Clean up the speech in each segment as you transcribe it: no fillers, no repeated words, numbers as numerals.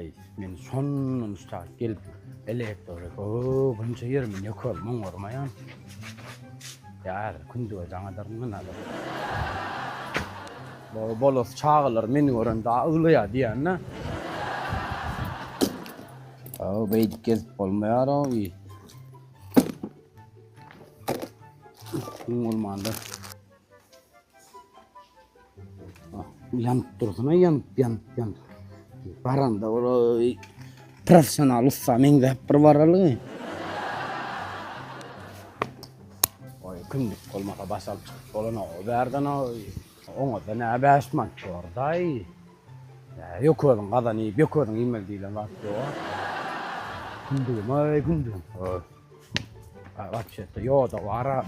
Aý, men şondan ştat gelip elektrik, o, bunça ýerimi ne kör oňarmaýan. Ýa häzir kündüge jaň ederin men häzir. Bo bolasy çagalar meni görende aglaýar diýende. O, beýdip gezip bolmaýar-ow. Iň bolmanda. Ýanyp dursun-a, ýanyp, ýanyp, ýanyp. Baranda ol professional ussa meňzäp bir baraly. Oý, kündük bolmasa baş alyp çykyp bolanok o bärden oý. Oňa-da nä 5 manat bordaý. Ýok özüň gazan iýip, ýok özüň iýmeli diýlen zat ýok. Kündügim, oý, kündügim. Wapşe-de ýoda bar-a.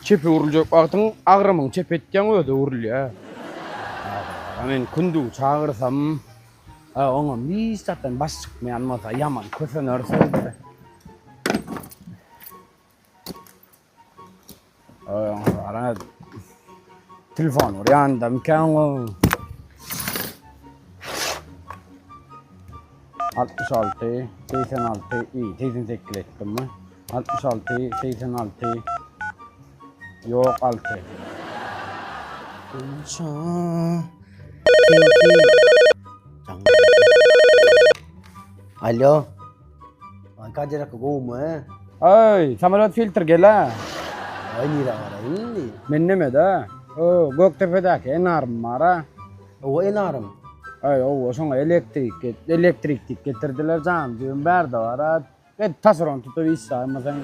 Çepe öwrüljek wagtyň agramyňy çepe etýäň özi öwrülýär. Men kündügi çagyrsam, oňam hiç zatdan baş çykmaýan bolsa ýaman köseneris öýdüp. Telefon urýandamyka oňa? 66, 86, i, 88 etdimmi? 66, 86, ýok 6. Alo. Ay Kadir aka gowumy? Aý, samolýot filtr gel-ä. Ay nirä baraýyn indi? Men neme-de? O, Gökdepedäki enarym bar-a. Owa enarym. Aý, owa, şoňa elektrik, elektrik diýip getirdiler, jan, düýn bärde bar-a. Et taşeron tutup iş saýmasaň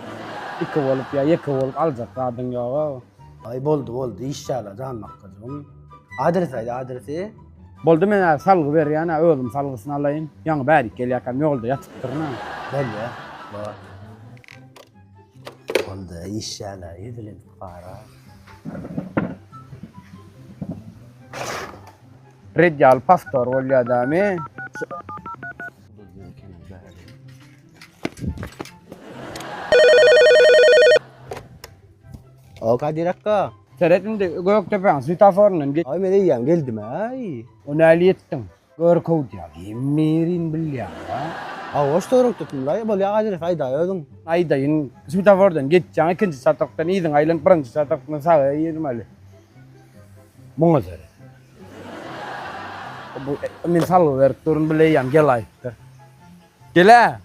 iki bolup ýa ýeke bolup aljak zadyň ýog-a. Aý boldy boldy işşala jan bakgajygym. Adres aýt adresi. Boldy men häzir salgy berýän-ä özüm salgysyny alaýyn. Ýaňy bärik gelýärkäm ýolda ýatypdyryn-a. Bolýa. Bor. Boldy işşala hezil edip bara. Redial powtor bolýa dämi? O Kadir akga. Seret indi Gökdepäň swetoforyndan geç. Aý men eýýäm geldim aý. O näli ýetdiň? Görkowd ýa. Hemmerin bilýän da. Hawa şu töwerekde tümlaý bolýa adres aýdaý özüň. Aýdaýyn swetofordan geçýäň ikinji çatrykdan yzyňa aýlanyp birinji çatrykdan saga girmeli. Muňa seret. Bu men salgy berip durun bile eýýäm gel aýtdy. Gel-ä.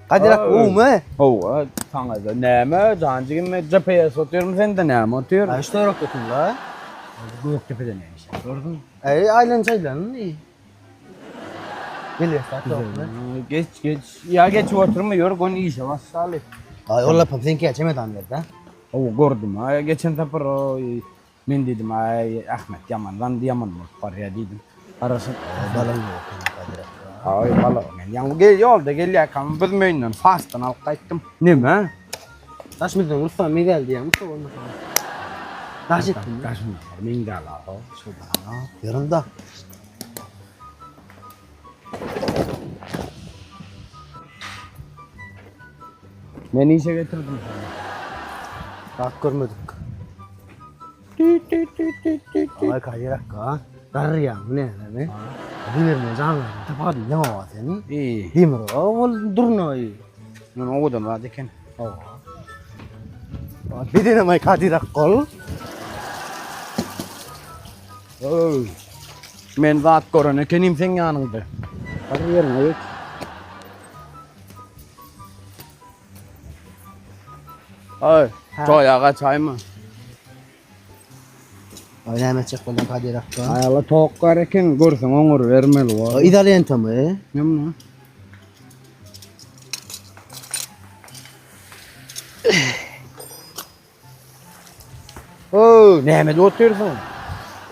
Kadir aka gowumy? Hawa, saňa da näme, jan jigim men GPS otyryn sende näme otyr? Aý şu töwerekdesin la. Gökdepede näme iş gördüň? Aý aýlanyş aýlan. Gelýär zat ýokmy? Geç geç. Ýa geçip oturma ýör göni işe başlaly. Aý ol lapam seňkä çemedan berdi. Hawa gördüm. Aý geçen sapar o Men diýdim, Aý, Ahmet ýaman, zandy ýaman bolup barýar diýdim. Garaşyp. Balaň ýok eken Kadyr akga. Aý, bala, men ýaňy gel ýolda gelýärkäm biz möýünden Fasdan alyp gaýtdym. Neme? Daşymyzdan Rustam meňzäli diýýäňmi şo bolmasa? Daş etdim. Daşymyzdan meňzäli-ha. Şo bala, ýörün-da. Men işe getirdim seni. Zat görmedik. Ay Kadir akka. Darryýaň bu näme? Demirle janlaryny tapady ýaňa sen. İyi. Demir ol durnaý. Men owadan zat eken. Hawa. Bedenem ay Kadir akka ol. Oý. Men zat gören ekenim seň ýanyňda. Bar ýeriňe geç. Aý, toýa gaçaýma. Aý näme etjek bolýaň Kadir akga? Aý Allah tok bar eken, görseň oňur bermeli bor. Izolentamy? Näme? Öý, näme edip otyrsyň?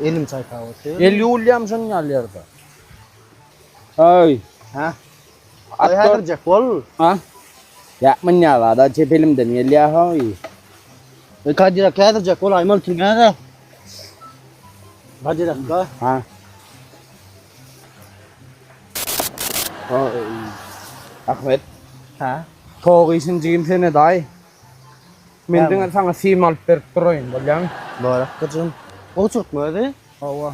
Elim çaýkap otyr. El ýuwulýarmy şonuň ýaly ýerde? Öý. Ha? Aý häzirjek bol. Ha? Ýa, münýä zada çep elimden gelýär hoý. Öý Kadir aka häzirjek bol aýmal türmäge. Kadir aka. Ha? Ahmet. Ha? Tok işini jigim sen edaý. Men diňe saňa sim alyp berip duraýyn, bolýamy? Bor akgajygym. Oturtma özi. Hawa.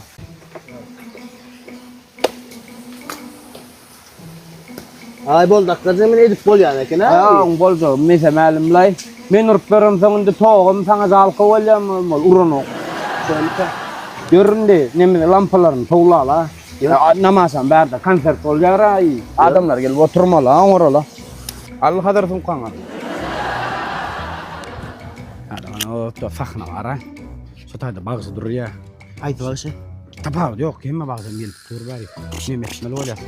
Aý boldy akga men edip bolýan eken ha. Ha, oň boljagy mese mälimlaý. Men urup beremsoň indi togum saňa zalka bolýarmy ol uranok. Şeýle. Ýör indi neme lampalaryny towlala. Namaşam bärde konsert bolýar aý. Adamlar gelip oturmaly oňarala. Al hazar sumkaňy. Hada sahna bar ha. Şu taýda bagşy durýar. Haýsy bagşy? Tapawudy ýok, hemme bagşam gelip dur bäri. Neme etmeli bolýar?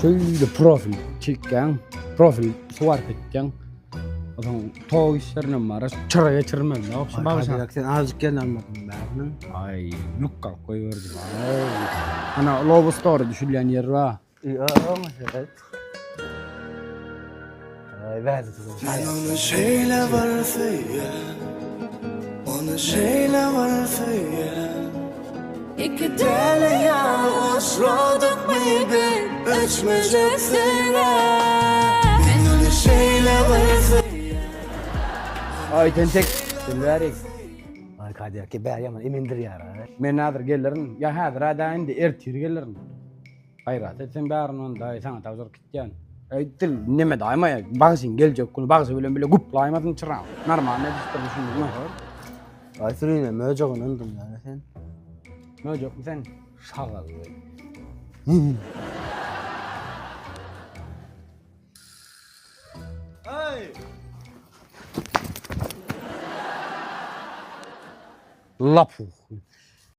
Şöyle profil çekýäň, profil suwarp etýäň. Onsoň tok işlerinem bar, çyra geçirmeli da, şu bagşa. Sen azajyk gelin almadyň bäriniň. Aý, luk alyp goýberdim. Ana, Love Story düşülýän ýer bar. Men ony şeýle bir söýýän Ony şeýle bir söýýän Iki däli ýaly oşladyk baby Öçmejek söýgä Men ony şeýle bir söýýän Aý tentek, sen bärik. Aý Kadir ake bäri ýaman emendirýär. Men häzir gelerin, ýa häzir-ä dä indi ertir gelerin. Gaýrat et sen bärin onda saňa tabşyryp gitýän. Eý dil neme daýma bagşyň geljek güni bagşy bilen bile guplaýmasyn çyraň. Normal edişdir düşündiňmi? Aý sürüne möjegini yndyň ýa sen. Möjekmi sen? Şagal. Aý. Lapuh.